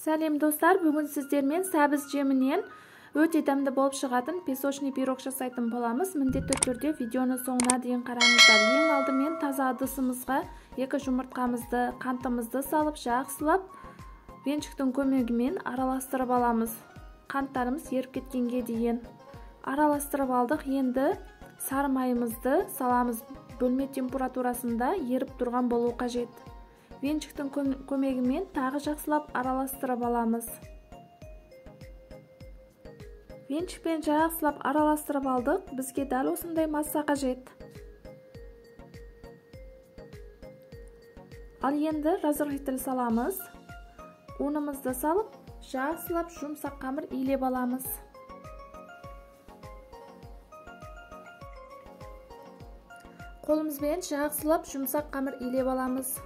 Сәлем достар, бүгін сіздермен сәбіз жемінен өте дәмді болып шығатын песочный пирог жасайтын боламыз. Міндетті түрде видеоны соңына дейін қараңыздар. Ең алдымен таза ыдысымызға 2 жұмыртқамызды, қантымызды салып, жақсылап венчиктің көмегімен араластырып аламыз. Қанттарымыз еріп кеткенге дейін араластырып алдық. Енді сары майымызды саламыз. Бөлме температурасында еріп тұрған болу қажет. Венчиктің көмегімен тағы жақсылап араластырып аламыз. Венчикпен жақсылап араластырып алдық. Бізге дәл осындай масса қажет. Ал енді разрыхлитель саламыз. Ұнымызды салып, жақсылап жұмсақ қамыр илеп аламыз. Қолымызбен жақсылап жұмсақ қамыр илеп аламыз.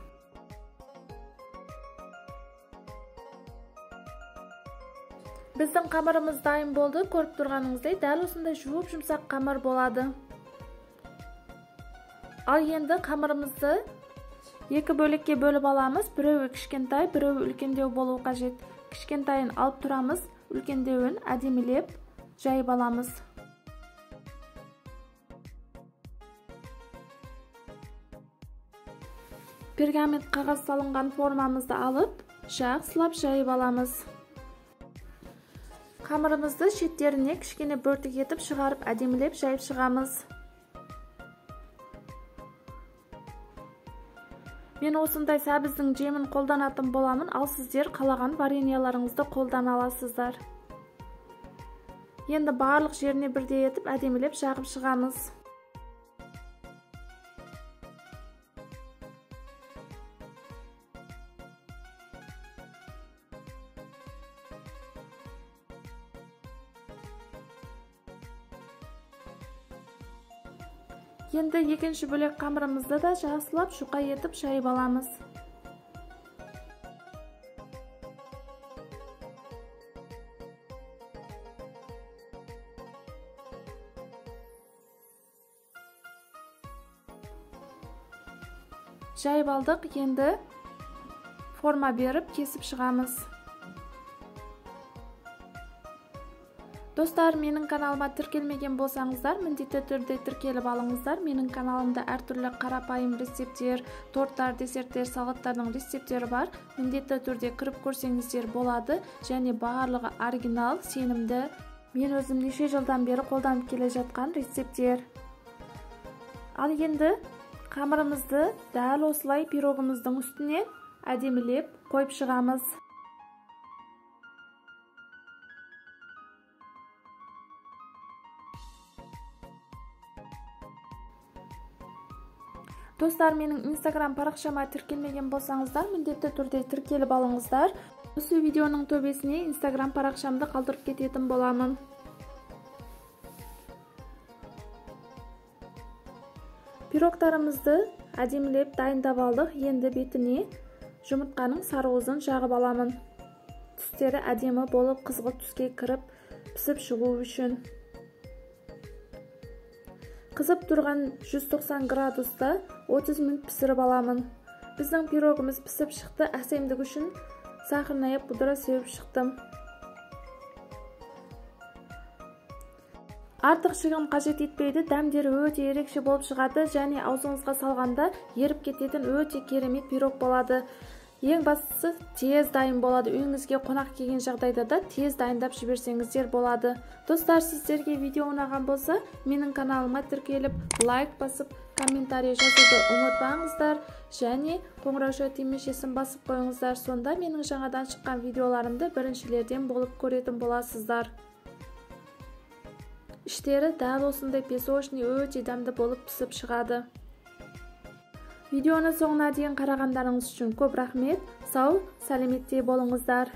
Біздің қамырымыз дайын болды. Көріп тұрғаныңыздай дәл осындай жуып жұмсақ қамыр болады. Ал енді қамырымызды екі бөлікке бөліп аламыз. Біреуі кішкентай, біреуі үлкендеу болу қажет. Кішкентайын алып тұрамыз, үлкендеуін әдемілеп жайып аламыз. Пергамент қағаз салынған формамызды алып, жақсылап жайып аламыз. Қамырымызды шеттеріне кішкене бөртік етіп шығарып, әдемілеп жайып шығамыз. Мен осындай сәбіздің жемін қолданатын боламын, ал сіздер қалаған вареньяларыңызды қолдана аласыздар. Енді барлық жеріне бірдей етіп әдемілеп жағып шығамыз. Енді екінші бөлек қамырымызды да жақсылап жұқа етіп жайып аламыз. Жайып алдық, енді форма беріп кесіп шығамыз. Достар, менің каналыма тіркелмеген болсаңыздар, міндетті түрде тіркеліп алыңыздар. Менің каналымда әртүрлі қарапайым рецепттер, торттар, десерттер, салаттардың рецепттері бар. Міндетті түрде кіріп көрсеңіздер болады. Және барлығы оригинал, сенімді. Мен өзім неше жылдан бері қолданып келе жатқан рецепттер. Ал енді қамырымызды дәл осылай пирогымыздың үстіне әдемілеп қойып шығамыз. Достар, менің Instagram парақшама тіркелмеген болсаңыздар, міндетті түрде тіркеліп алыңыздар. Осы видеоның төбесіне Instagram парақшамды қалдырып кететін боламын. Пирогтарымызды әдемілеп дайындап алдық. Енді бетіне жұмыртқаның сарыуызын жағып аламын. Түстері әдемі болып қызғылт түске кіріп пісіп шығу үшін. Қызып тұрған 190 градуста 30 минут пісіріп аламын. Біздің пирогымыз пісіп шықты. Әсемдік үшін сахарная пудра сеуіп шықтым. Артық шығын қажет етпейді, дәмдері өте ерекше болып шығады және аузыңызға салғанда еріп кететін өте керемет пирог болады. Ең бастысы тез дайын болады. Үйіңізге қонақ келген жағдайда да тез дайындап жіберсеңіздер болады. Достар, сіздерге видео ұнаған болса, менің каналыма тіркеліп, лайк басып, комментарий жазуды ұмытпаңыздар және қоңырауша түймешесін басып қойыңыздар. Сонда менің жаңадан шыққан видеоларымды біріншілерден болып көретін боласыздар. Іштері дәл осындай песочный өте дәмді болып пісіп шығады. Видеоны соңына дейін қарағандарыңыз үшін көп рахмет. Сау, сәлеметте болыңыздар.